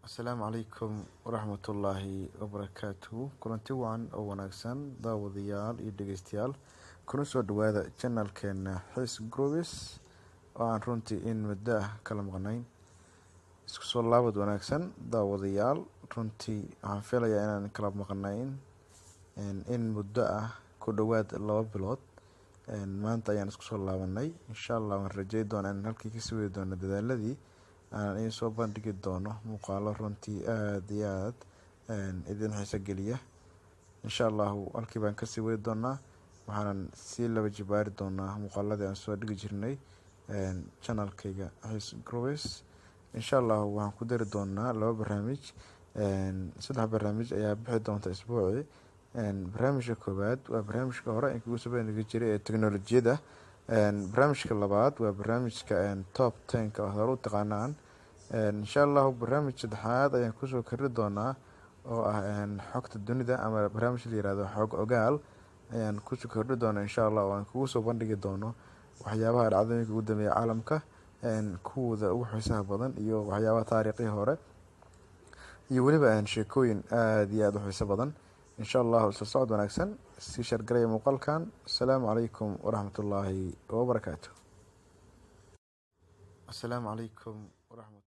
Asalaamu calaykum waraxmatullaahi wabarakaatuhu. Kulanti wacan oo wanaagsan, daawadayaal iyo dhegeystayaal, kuna soo dhawaada channelkeena Xiis Groups oo aan runtii in muddo ah kala maqnayn. Isku soo laabad wanaagsan, daawadayaal. Runtii waxaan filayaa inaan kala maqnayn in muddo ah, ku dhowaad 2 bilood. Maanta ayaan isku soo laabanay. Insha Allah waan rajey doonaa inaan halkii kasii wadi doono dadaaladii aan idin soo bandhigi doono muuqaalo runtii aada iyo aad idin xiiso geliya. Insha Allahu halkii baan kasii wadi doonaa, waxaanan sii laba jibaari doonaa muuqaaladii aan soo dhigi jirnay channelkayga Xiis Groups. Insha Allahu waxaan ku dari doonaa laba barnaamij, saddex barnaamij ayaa bixi doonta isbuucii. Barnaamijka koowaad waa barnaamijka hore in kugu soo bandhigi jiray ee teknolojiyadda. Barnaamijka labaad waa barnaamijka top 10-ka oo hore u taqaanaan. Insha Allahu barnaamij saddexaad ayaan kusoo kordhi doonaa oo ah xogta dunida ama barnaamij la yirahdo xog ogaal ayaan kusoo kordhi doonaa, insha Allah, oo aan kugu soo bandhigi doono waxyaabaha dhacdooyinka ugu dambeeya caalamka kuwooda ugu xiisaha badan iyo waxyaabaha taariikhii hore iyo weliba sheekooyin aada iyo aada u xiiso badan. Insha Allahu isla socod wanaagsan. Sii share garaya muuqaalkan. Asalaamu calaykum waraxmatullaahi wabarakaatu. Asalaamu calaykum waraxmat.